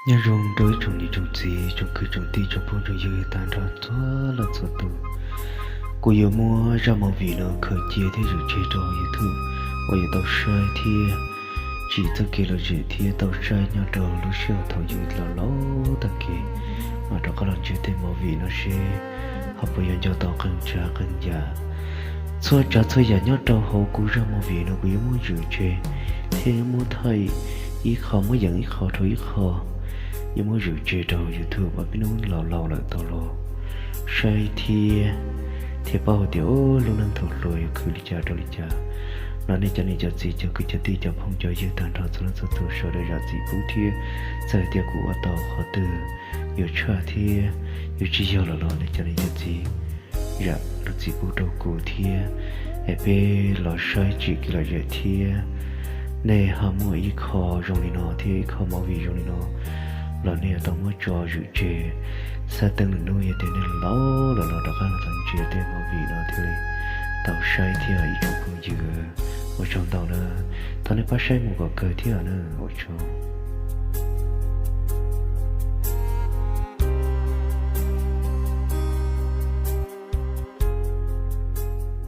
Nyob zoo rau ib tsoom niam tsoom txiv, tsoom kwv tsoom tij, tsoom phooj tsoom ywg tag nrho txhua leej txhua tus. Kuv yuav muab zaj movie no khaws cia thiab zwm tseg rau YouTube uas yuav tau saib thiab tsim txoj kev lom zem thiab tau saib nyob rau lub sij hawm thaum yus laus laus tag kev, mam rov qab los ntsia tej movie no seb ho puas yuav nco tau qee tsav qee yam. Txhua tsav txhua yam nyob rau hauv kuv zaj movie no kuv yuav muab zwm tseg thiab yuav muab thaij ib qho, muab yeem ib qho rau ib qho, yuav muab zwm tseg rau YouTube uas peb hnub laus laus lawm tau los saib thiab, thiaj paub hais tias lub neej thaum hluas yuav khwv li cas rau li cas. Los nej cov niam cov txiv, cov kwv cov tij, cov phooj cov ywg tag nrho txhua leej txhua tus sawv daws zam txim pub thiab, txawm hais tias kuv ua tau qhov twg yuav tshaj thiab yuav tsis yog lawm los nej cov niam cov txiv zam lub txim pub rau kuv thiab, es peb los saib tsim kev lom zem thiab. Nej ho muaj ib qho zoo li no thiab ib qho movie zoo li no los nej yuav tau muab tso zwm tseg, xav teeb lwm hnub yog tias nej laus lawm los rov qab los tau ntsia tej movie no thiaj li tau saib thiab ib tsoom phooj ywg. Ua tsaug ntau na, thov nej pab saib mus kom kawg thiab na, ua tsaug.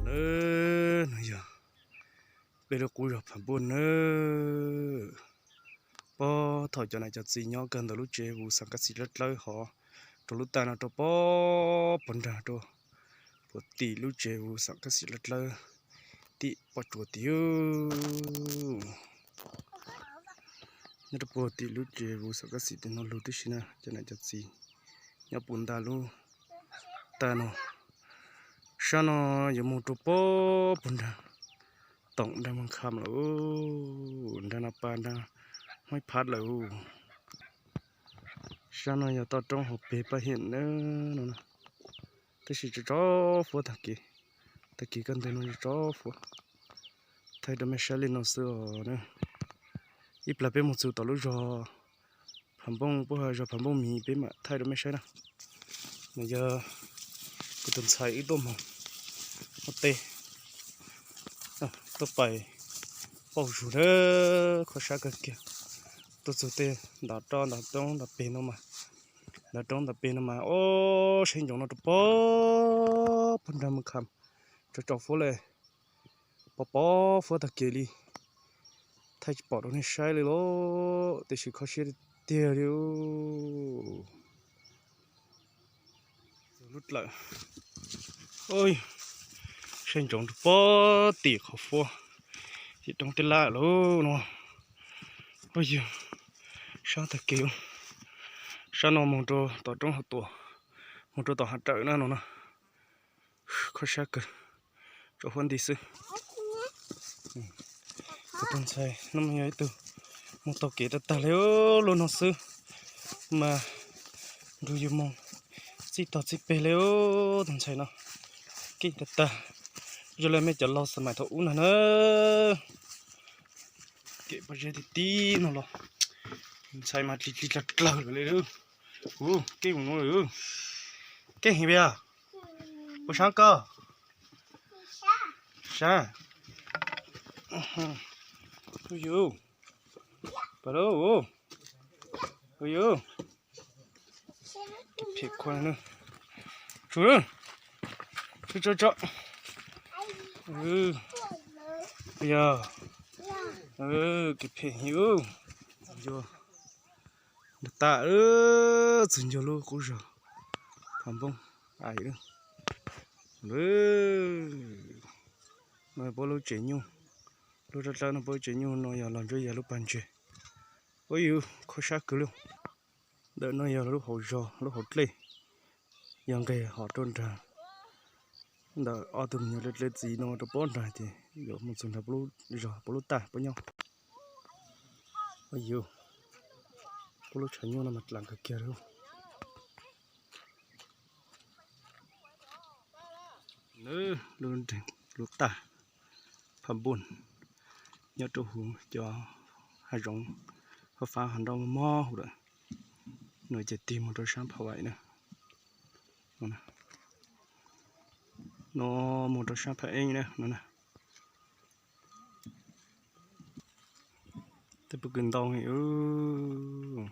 Nawb, no yog peb lub qub zos Pham Npauj nawb. Puag thaum cov nam cov txiv nyob kawg ntawm lub tsev vus xam kab xis dlawb dlawb hov rau lub tag no rau puag puag nrag rau puag tim lub tsev vus xam kab xis dlawb dlawb tim pob tsuas tid. Nyob rau puag tim lub tsev vus xam kab xis tim no lug tib si na cov nam cov txiv, nyob puag nta lub tag no. Sab no yuav mus rau puag puag nrag toom nrag Moos Kham lawm, nrag Naj Pas, nrag Hmoob Phab lawm. Sab no yog toj roob hauv pes Paj Hiam na no, tab sis tsov tsov fuab tag kev, tag kev kaj ntug no tsov tsov fuab. Thaij rau mej saib li no xwb os na. Ib plag peb mus txug tom lub zos Pham Npauj, puag zos Pham Npauj miv peb mam thaij rau mej saib na. No yog kuv tus ntxhais wb tuaj moog ua teb, tuaj pais pauj zug na, kho sab kawg kiag. Tuaj txug tej ntav roob ntav roob ntav peg no mas, ntav roob ntav peg no mas, o, saib ntsoov no rau puag puag nrag Moos Kham, tsov tsov fuab le, pov pov fuab tag kev li. Thaij tsis pom rau nej saib li lauj, tiam sis kho siab tiag tiag li. Lub dlawm, saib ntsoov rau puag tim qhov fuab tim roob tij lab lawm no. Ua yog sab tag kev, sab no moog rau tom roob Hav Tuam, moog rau tom Hav Rawm na no na. Kho sab kawg, tsov fuab nti xwb. Kuv tus ntxhais no mas yog ib tug moog taug kev tag tag li lub no xwb, mas nrug yug moog txij tog txij peg li tus ntxhais no. Keej tag tag, zoo li mej cov laug xav maim thaum ub na na. Kev pob zeb ti ti no los, ntxhais mas dlig dlig dlawg dlawg lawm li. Keej mus no lawm. Keej heev li os. Puas sab koj? Sab. Yus, pas lauj, yus, phem khuav na. Tsuag, tso tso tso. Yog, kev phem heev. Yog, nag tag, txug ncug lub qub zog Pham Npauj ais. No puab lub tsev nyuj, lub dlawb dlawb no puab lub tsev nyuj no yog los ntsuab yam lub pag ntse. Ua yus kho sab kawg li. Ntawm no yog lub hauv zog lub hauv dlej, yog nqeg hov rau nrag. Ntawm ob tug me nyuam dle dle txiv no rau puab nrag ces yuav mus txug nrag puab lub zog puab lub tag puab nyob. Ua yus, puab lub tshav nyuj no mas dlav kawg kiag li. Lub tag Pham Npauj nyob rau huv cov hav zoov fab fab hov nroj mob mob huv lawm. No ces tig mus rau sab Pham Vaim na. No mus rau sab Pham Eeb na no na. Tej pob kws ntau heev.